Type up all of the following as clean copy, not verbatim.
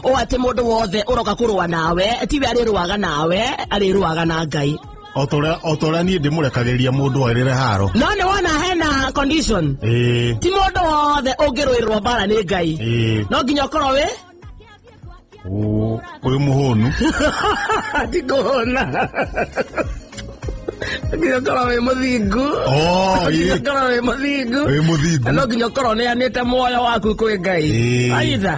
Ũ atĩ mũndũ wothe ũroka kũrũa nawe tiwe arĩrũaga nawe, arĩrũaga na Ngai. O ta ũrĩa niĩ ndĩmũrekagĩrĩria mũndũ arĩre haro. No nĩ wona hena condition. Ĩĩ. Ti mũndũ wothe ũngĩrũĩrĩrwo mbara nĩ Ngai. No nginya ũkorwo wĩ Ũyũ mũhũnu. Ti kũhũna, nginya ũkorwo wĩ mũthingu. Oh, nginya ĩĩ. ũkorwo wĩ mũthingu. Wĩ mũthingu. No nginya ũkorwo ũneanĩte muoyo waku kwĩ Ngai. Aitha.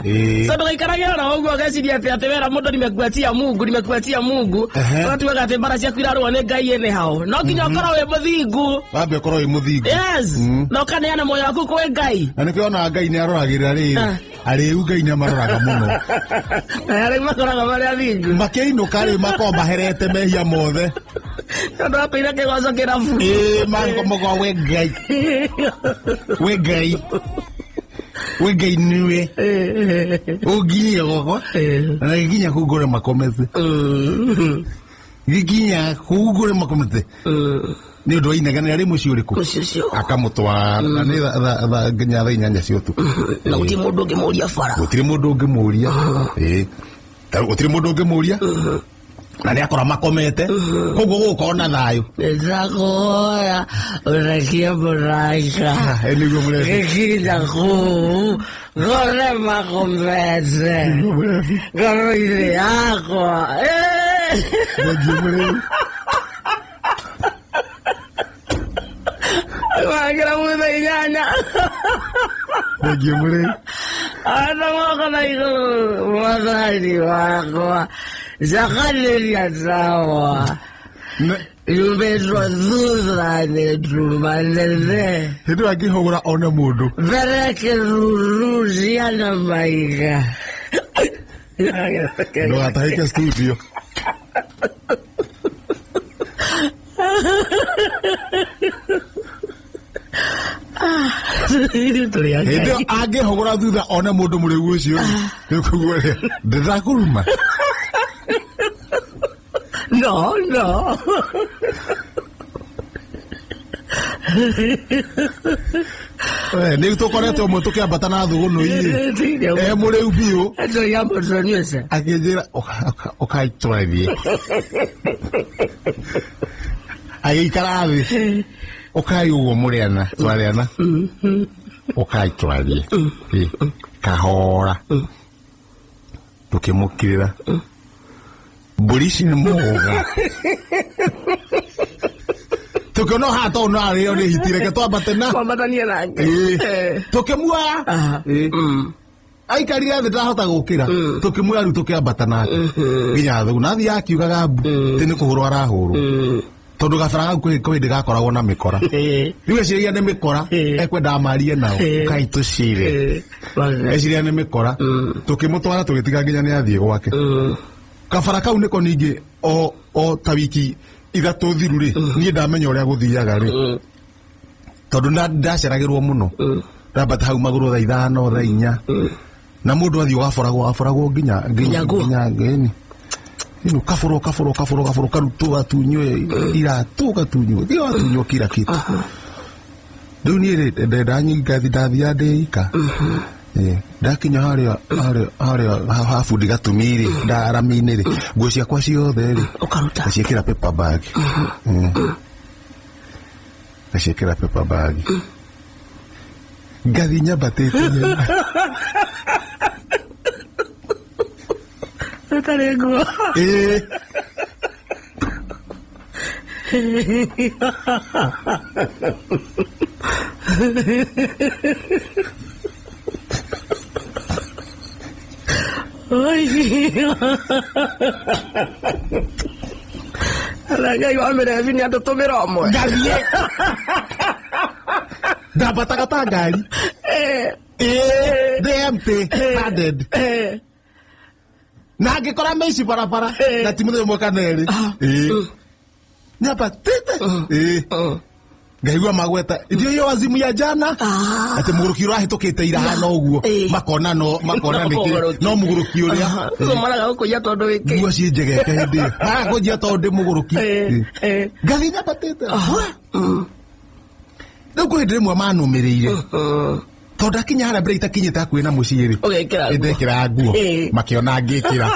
So ndũgaikarage oro ũguo ũgeciria atĩ wera mũndũ, nimekuachia Mungu, nimekuachia Mungu. Ũgatuaga atĩ mbara ciaku irarũo nĩ Ngai anyhow. No nginya ũkorwo wĩ mũthingu. Wambe ũkorwo wĩ mũthingu. Yes. Na ũkaneana muoyo waku kwĩ Ngai. Na nĩkĩo onaga Ngai nĩ aroragĩrĩra rĩrĩ. Arĩu Ngai nĩ amaroraga mũno. Na arĩa makoraga marĩ athingu. Makĩinũka rĩ, makorwo maherete mehia mothe. Tondũ wa kũina kĩgoco kĩrabu. Ĩĩ, magoa, we Ngai, we Ngai, we Ngai, niwe ũnginyire gwakwa na gĩkinya kũu ngore makomete, gĩkinya kũu ngore makomete nĩ ũndũ wa inegene arĩ mũciĩ ũrĩkũ. Mũciĩ ũcio. Akamũtwara na nĩ nginya thaa 8 cia ũtukũ. Na gũtirĩ mũndũ ũngĩmũria bara. Gũtirĩ mũndũ ũngĩmũria. Ĩĩ. Gũtirĩ mũndũ ũngĩmũria na nĩ akora makomete, koguo gũgũkorwo na thayũ. Nĩndakũhoya ũrekie mũraika. Ĩ, nĩguo mũrebi. Gĩkinya kũu ngore makomete ngoro-inĩ yakwa. Thengiũ mũrĩu. Wagĩra mũtha 8. Thengiũ mũrĩu. Ana moko na igũrũ, mwathani wakwa, cakanĩria tawa yumĩtwo thutha nĩ nduma nene. Hĩndĩ ĩyo angĩhũgũra one mũndũ. Mbere kĩruru ciana maiga. Ndũgatahĩke studio. Tũrĩ a Hĩndĩ ĩyo Ngai. angĩhũgũra thutha one mũndũ mũrĩu ũcio nĩkũguo ndĩrakũruma. No, no. Nĩ tũkoretwo mwe tũkĩambata na thũgũnũ-inĩ e mũrĩu biũ. Tũrĩ a mũtũnyuĩte. Akĩnjĩra ũkaitũrathiĩ, agĩikara thĩ, ũkai ũguo mũrĩana twarĩana, ũkai twarie. Ĩ, kahora tũkĩmũkirĩra mbũri ici nĩ mũga tũkĩona haha tondũ no arĩo nĩ hiti, reke twambate na Kwambatania nake. Ĩ, tũkĩmuoya. Ĩ. Aikarire thĩ, ndahota gũkĩra, tũkĩmuoya rĩu tũkĩambata nake nginya thũgũ na athiĩ akiugaga mbu tĩ nĩ kũhũrwo arahũrwo, tondũ gabara kau kwĩ hĩndĩ gakoragwo na mĩkora. Rĩu eciragia nĩ mĩkora ekwendaga marie nao, kai tũcire. Eciria nĩ mĩkora. Tũkĩmũtwara, tũgĩtiga nginya nĩ athiĩ gwake. Kabara kau nĩko ningĩ o ta wiki 3 thiru rĩ, niĩ ndamenya ũrĩa gũthiaga rĩ, tondũ ndaceragĩrwo mũno, ndambata hau magũrũ thaa 5, thaa 4, na mũndũ athiĩ ũgaboragwo, aboragwo nginya Nginya nguo. Nginya ngeni ino kaborwo, kaborwo, kaborwo, kaborwo, karutwo, gatunywo iratũ, gatunywo, thiĩ gatunywo kila kitu. Rĩu niĩ rĩ, ndenda ngathi, ndathiaga ndĩ ika. Ĩ, ndakinya harĩa ha bundi gatumi rĩ, ndarami-inĩ rĩ, nguo ciakwa ciothe rĩ Ũkaruta. Ngaciĩkĩra paper bag. Ngaciĩkĩra paper bag, ngathi nyambatĩte nyũmba. Ũtarĩ nguo. Ĩĩ. Oi. Na Ngai wa mĩrebi nĩ andũtũmĩra ũmwe. Ngathiĩ ndambataga ta ngari. Ĩĩ, ndĩ empty handed na ngĩkora mĩici barabara na ti mũthenya ũmwe kana erĩ. Ĩĩ, nyambatĩte. Ĩĩ, ngaigua magweta ndio hiyo wazimu ya jana, atĩ mũgũrũki ũrahĩtũkĩte irahana ũguo. Makona no makona No nĩkĩ mũgũrũki. no mũgũrũki ũrĩa. Ũguo maraga gũkũiya tondũ wĩkĩ. Nguo ciĩ njegeke hĩndĩ ĩyo maraga kũnjia tondũ ndĩ mũgũrũki. Ĩĩ. Ngathiĩ nyambatĩte. Rĩu kwĩ hĩndĩ ĩmwe manũmĩrĩire. Tondũ ndakinya harĩa mbere itakinyĩte hakuhĩ na mũciĩ rĩ, Ũgekĩra nguo. ndekĩra nguo. Makĩona ngĩkĩra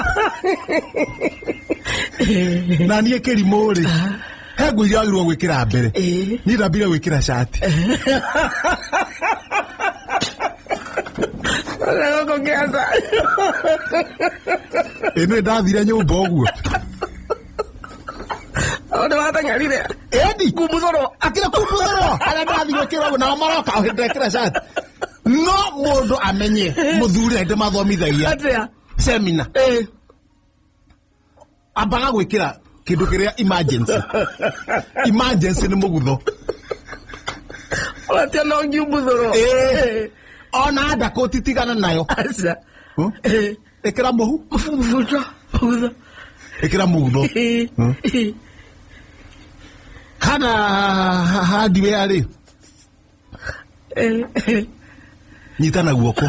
na niĩ kĩrimũ rĩ, he nguo iria wagĩrĩirwo gwĩkĩra mbere. Niĩ ndambire gwĩkĩra cati. Gũkũ kĩaca. Ĩ nĩ ndathire nyũmba ũguo. Nĩ wateng'erire. Ĩni Kumbuthũrwo. Akĩra kumbuthũrwo arĩa ndathi gwĩkĩra ũguo nao maroka o hĩndĩ ndekĩra cati. No mũndũ amenye mũthuri hĩndĩ mathomithagia Atĩa? semina ambaga gwĩkĩra kĩndũ kĩrĩa emergency. Emergency nĩ mũgutho. Ũratia no ngiumbuthũrwo. Ona ndakũti tigana nayo. Aca. Ĩkĩra mũhu. Mũbutho. Mũgutho. Ĩkĩra mũgutho. Kana hardware rĩ, nyita na guoko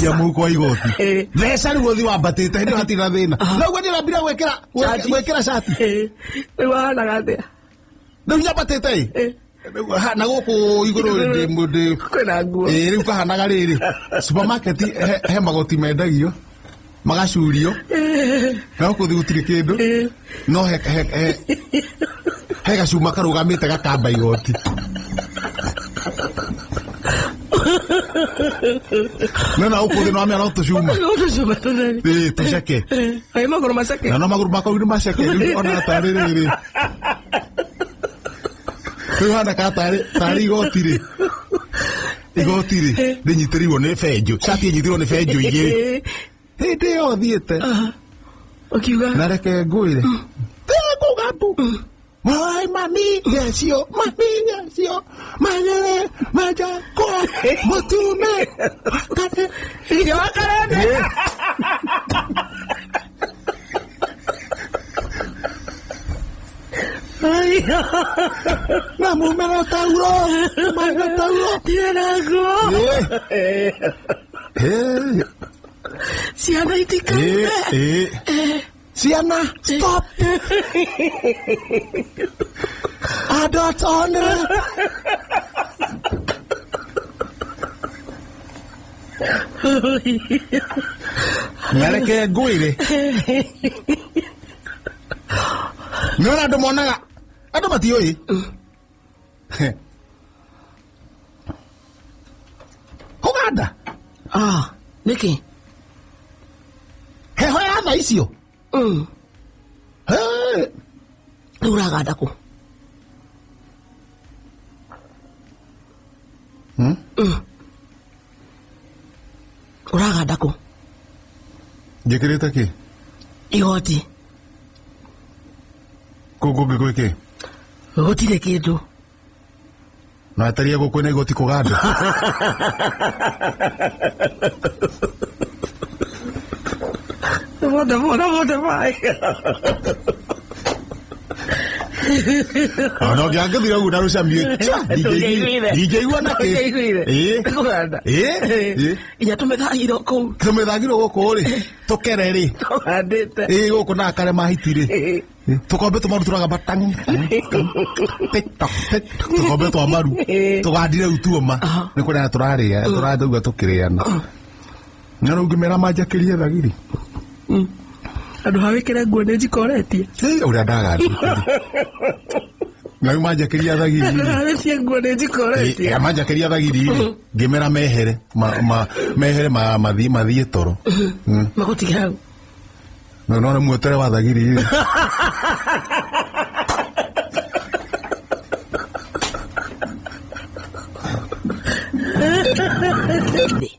cia mũhuko wa igoti. Mbeca rĩu ũthi wambatĩte hĩndĩ ĩyo hatirĩ na thĩna. Noguo niĩ ndambire gwĩkĩra Shati. Gwĩkĩra cati. Rĩu wahanaga atĩa? Rĩu nyambatĩte ĩ na gũkũ igũrũ ndĩ Kwĩna nguo. Ĩ rĩu kahanaga rĩrĩ supermarket he magoti mendagio magacurio na gũkũ thĩ gũtirĩ kĩndũ no he gacuma karũgamĩte gakamba igoti. No na gũkũ thĩ no amenya no tũcuma. No tũcuma tũtheri. Ĩ tũceke. Ĩ magũrũ maceke. Na no magũrũ makwa rĩu nĩ maceke rĩu ona tarĩ rĩrĩ rĩu hana ka tarĩ igoti rĩ, igoti rĩ rĩnyitĩrĩirwo nĩ benjũ, cati ĩnyitĩrĩirwo nĩ benjũ igĩrĩ hĩndĩ ĩyo thiĩte. Ũkiuga Na reke ngwĩre kuga mbu. Wai mami yecio, mami yecio, magere majakwa mũtume wakare. Irio wakarende. Na mumena tauro, mumena tauro. Ndirĩ na nguo. Ciana itikarute. Ciana, stop. Adults only. Na reke ngwĩre nĩ ona andũ monaga andũ matiũĩ kũganda. Nĩkĩ? Heho ya thaa icio. Rĩu ũraganda kũ? Ũraganda kũ? Njĩkĩrĩte kĩ? Igoti. Kũu kũngĩ gwĩ kĩ? Gũtirĩ kĩndũ. Na eteria gũkũ na igoti kũganda. Boda boda boda bai. Ona ũngĩangĩthira ũguo na rũcamio ndingĩigua na kĩ. Kũganda. Inya tũmĩthagiro kũu. Tũmĩthagiro gũkũ rĩ, tũkere rĩ. Tũgandĩte. Ĩ gũkũ na akare mahiti rĩ. Tũkombe tũmaru tũragamba tang tik tok tik tũkombe twa maru tũgandire rĩu tuoma nĩ kũrĩa tũrarĩa tũrauga tũkĩrĩana. Na rĩu ngĩmera manjakĩrie thagiri. Andũ ha wĩkĩre nguo nĩ njikoretie. Ũrĩa ndagandĩte. Na rĩu manjakĩria thagiri. Andũ ha wĩtie nguo nĩ njikoretie. Manjakĩria thagiri rĩ, ngĩmera mehere mehere mathiĩ toro. Magũtige hau. No no muotere wa thagiri rĩ.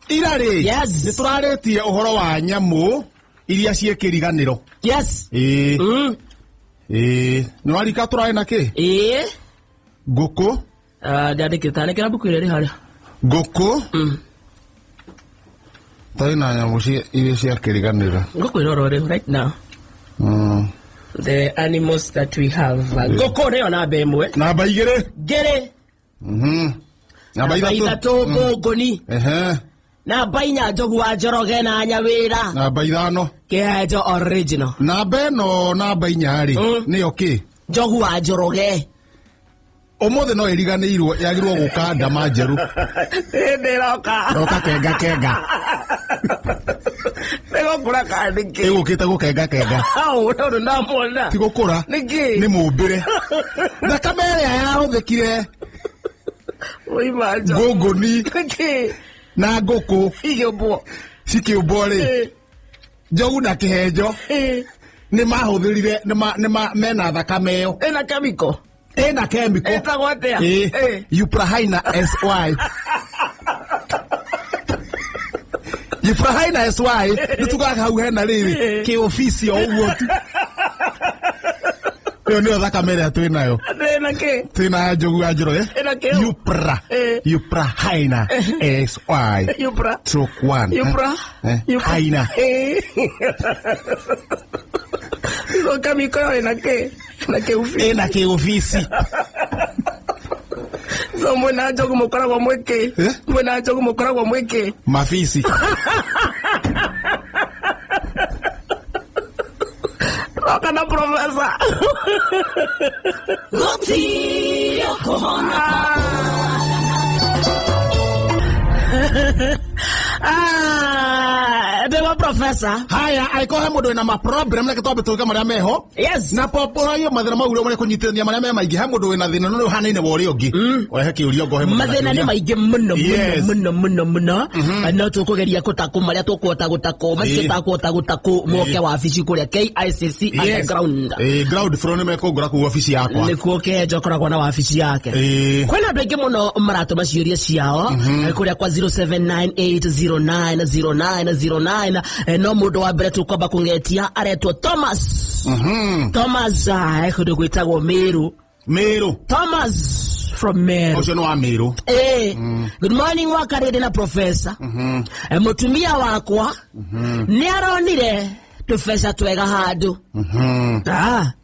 Ira rĩ, Yes. nĩ tũrarĩtie ũhoro wa nyamũ iria ciĩ kĩriganĩro. Yes. Ĩĩ. Nĩ warika tũrarĩ na kĩ? Ĩĩ. Ngũkũ. Ndandĩkĩte nĩkĩra mbuku ĩrĩa ĩrĩ harĩa. Ngũkũ. Tarĩ na nyamũ iria cia kĩriganĩro. Ngũkũ ĩrorwo rĩu right now. The animals that we have. Ngũkũ nĩyo namba ĩmwe. Namba igĩrĩ. Ngĩrĩ. Namba Namba ithatũ. ithatũ ngũngũni. Namba inya Njogu wa Njoroge na Nyawĩra. Namba ithano. Kĩhenjo original. Namba ĩno namba inya rĩ, nĩyo kĩ? Njogu wa Njoroge. Ũmũthĩ no ĩriganĩirwo yagĩrĩirwo gũka ndama njerũ. Hĩndĩ ĩroka. Roka kenga kenga. Nĩgũkũra kana nĩkĩ? Ĩgũkĩte gũkenga kenga. Hau tondũ ndamwona. Ti gũkũra. Nĩkĩ? Nĩ mũmbĩre. Thakame ĩrĩa yahũthĩkire Ũima njo. ngũngũni Nĩkĩ? na ngũkũ Igĩũmbwo. cikĩũmbwo rĩ, njogu na kĩhenjo nĩ mahũthĩrire nĩ ma mena thakame ĩyo. Ĩna chemical. Ĩna chemical. Ĩtagwo atĩa? Ĩ, Uprahaina SY. Uprahaina SY nĩ tugaga hau hena rĩrĩ kĩobici o ũguo tu. Ĩyo nĩyo thakame ĩrĩa twĩ nayo. Ĩna kĩ? Twĩ na njogu ya Njoroge. Ĩna kĩ? Upra. Uprahaina SY. Upra. Stroke one. Upra. Eh, Haina. Iko chemical ĩyo ĩna kĩ? Ĩna kĩobici. Ĩna kĩobici. So mwĩna njogu mũkoragwo mwĩkĩ? Eh? Mwĩna njogu mũkoragwo mwĩkĩ? Mabisi. Roka na profesa. Gũtirĩ kũhona. Ah, ndĩwa profesa. Haya, angĩkorwo he mũndũ wĩna maproblem reke twambe tuge marĩa meho. Yes. Na poporaio mathĩna mau ũrĩa kũnyitithania marĩa me maingĩ. He mũndũ wĩna thĩna no ũhanaine wa ũrĩa ũngĩ. Ũrehe kĩũria ngohe mũndũ na Mathĩna nĩ kĩũria. maingĩ mũno mũno Yes. mũno mũno mũno. No tũkũgeria gũtakũ marĩa tũkũhota gũtakũ macio Ĩĩ. takũhota gũtakũ moke wabici kũrĩa KICC Yes. underground. Ĩĩ, ground floor nĩ mekũngora kũu wabici yakwa. Nĩkuo Kĩhenjo akoragwo na wabici yake. Ĩĩ. Kwĩna andũ aingĩ mũno maratũma ciũria ciao kũrĩa kwa 0798090909. No mũndũ wa mbere tũkwamba kũng'etia aretwo Thomas. Thomas kũndũ gwĩtagwo Meru. Meru. Thomas from Meru. Ũcio nĩ wa Meru. Good morning wakarĩndĩ na profesa. Mũtumia wakwa nĩ aronire tũbeca twega handũ.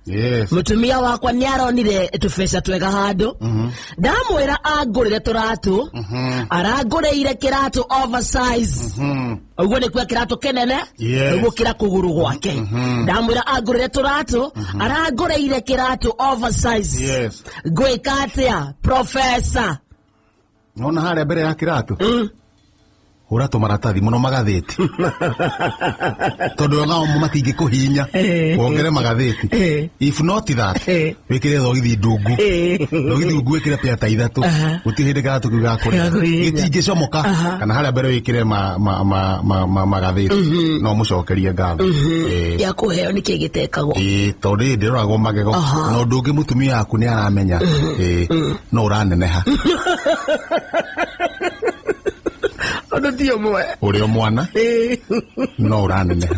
Yes. Mũtumia wakwa nĩ aronire tũbeca twega handũ. Ndamwĩra angũrĩre tũratũ. Arangũrĩire kĩratũ oversize. Ũguo nĩ kuoya kĩratũ kĩnene Yes. gũkĩra kũgũrũ gwake. Ndamwĩra angũrĩre tũratũ, arangũrĩire kĩratũ oversize. Yes. Ngwĩka atĩa profesa? Nona harĩa mbere ya kĩratũ. Hũra tũmaratathi mũno magathĩti. Tondũ onao matingĩkũhinya. Wongere magathĩti. If not that, wĩkĩre thogithi ndungu. Thogithi ndungu wĩkĩre pea ta ithatũ. Gũtirĩ hĩndĩ kĩratũ kĩu gakũrĩa. Gĩgakũhihinya. Gĩtingĩcomoka. Kana harĩa mbere wĩkĩre magathĩti. No mũcokerie ngatho. Ya kũheo nĩkĩ gĩtekagwo? Ĩĩ, tondũ ĩ ndĩroragwo magego. Na ũndũ ũngĩ mũtumia waku nĩ aramenya. Ĩĩ, no ũraneneha. Ũndũ ti ũmwe. Ũrĩ o mwana no ũraneneha.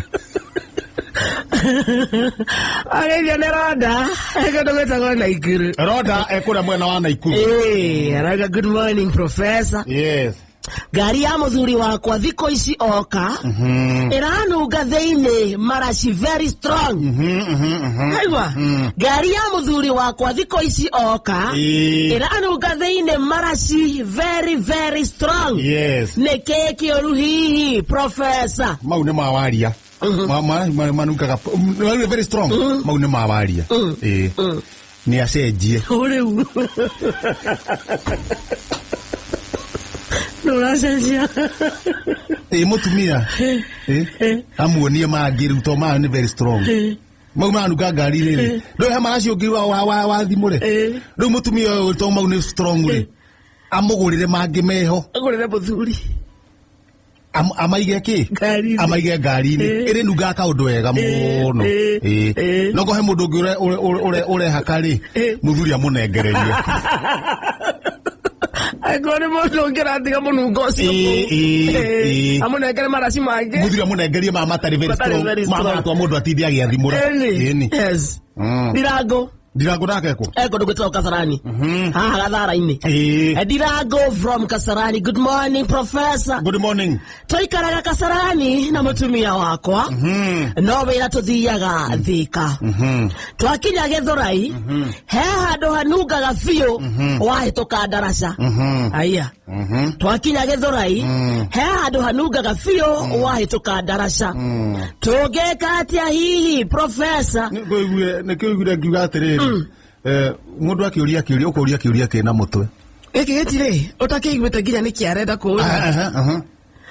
Arĩithia nĩ Ronda kũndũ gwĩtagwo Naikuru. Ronda ekũrĩa mwena wa Naikuru. Arauga good morning professor. Yes. Ngari ya mũthuri wakwa thikũ ici oka ĩranunga thĩinĩ maraci very strong. Aigua, ngari ya mũthuri wakwa thikũ ici oka ĩranunga thĩinĩ maraci very very strong. Yes. Nĩ kĩĩ kĩũru hihi professor? Mau nĩ mawaria. Manungaga very strong. Mau nĩ mawaria. Ĩĩ. Nĩ acenjie. Rĩu nũracenjia. Ĩĩ mũtumia. Ĩĩ. Amuonie mangĩ rĩu to maya nĩ very strong. Mau maranunga ngari rĩrĩ. Ndũĩ he maraci ũngĩ wa thimũ rĩ. Rĩu mũtumia ũyũ to mau nĩ strong rĩ. Amũgũrĩre mangĩ meho. Agũrĩre mũthuri Amaige kĩ? Ngari-inĩ. Amaige ngari-inĩ. Ĩrĩ nungaga kaũndũ wega mũno. Ĩĩ. No he mũndũ ũngĩ ũrehaka rĩ, mũthuri amũnengererie. Angĩkorwo nĩ mũndũ ũngĩ ũratiga mũnungo ũcio kũu. Amũnengere maraci mangĩ. Mũthuri amũnengerie maya matarĩ very Matarĩ strong. very Maya strong. maratũma mũndũ atinde agĩathimũra. Ĩni. Ĩni. Yes. Ndirango. Ndirango nake kũ? Kũndũ gwĩtagwo Kasarani. Haha Gathara-inĩ. Ndirango from Kasarani. Good morning professor. Good morning. Tũikaraga Kasarani na mũtumia wakwa. No wĩra tũthiaga Thika. Twakinya Gĩthũrai, he handũ hanungaga biũ wahĩtũka ndaraca. Aya. Twakinya Gĩthũrai, he handũ hanungaga biũ wahĩtũka ndaraca. Tũngĩka atĩa hihi professor? Nĩkĩoigire ngiuga atĩrĩrĩ. Mundu akiuria kiuria ukuria kiuria kina mutwe. Gĩkĩ gĩtirĩ ũtakĩiguĩte nginya nĩkĩ arenda kũũria.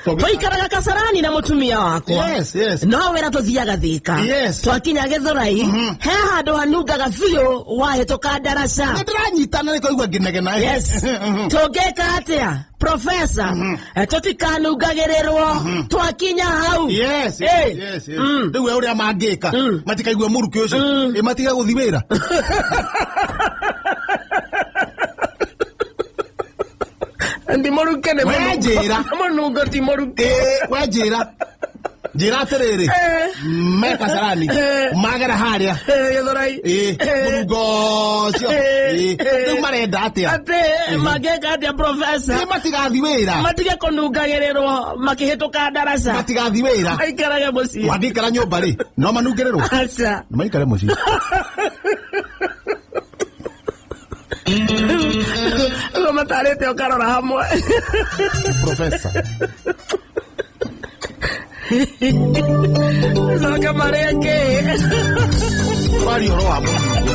Twaikaraga Kasarani na mũtumia wakwa. Yes. No wĩra tũthiaga Thika. Yes. Twakinya Gĩthũrai, he handũ hanungaga biũ wahĩtũka ndaraca. Nĩndĩranyitana nĩ kwaigua ngĩnegena. Yes. Tũngĩka atĩa profesa? Tũtikanungagĩrĩrwo twakinya hau. Yes, Eh. yes, yes. Rĩu we ũrĩa mangĩka matikaigua mũrukĩ ũcio, ĩ matige gũthi wĩra. Ndi mũruke nĩ We mũnungo. njĩra. Mũnungo ti mũruke. Ĩ, we njĩra njĩra atĩrĩrĩ, me Kasarani magera harĩa Gĩthũrai. ĩ mũnungo ũcio. Ĩ, rĩu marenda atĩa? Atĩ mangĩka atĩa profesa? Ĩ matigathi wĩra. Matige kũnungagĩrĩrwo makĩhĩtũka ndaraca. Matigathi wĩra. Maikarage mũciĩ. Mangĩikara nyũmba rĩ, no manungĩrĩrwo. Aca. Maikare mũciĩ. Ũguo matarĩte ũkarora hamwe. Profesa. Coke marĩe kĩ? Twaria ũhoro wa mũnungo.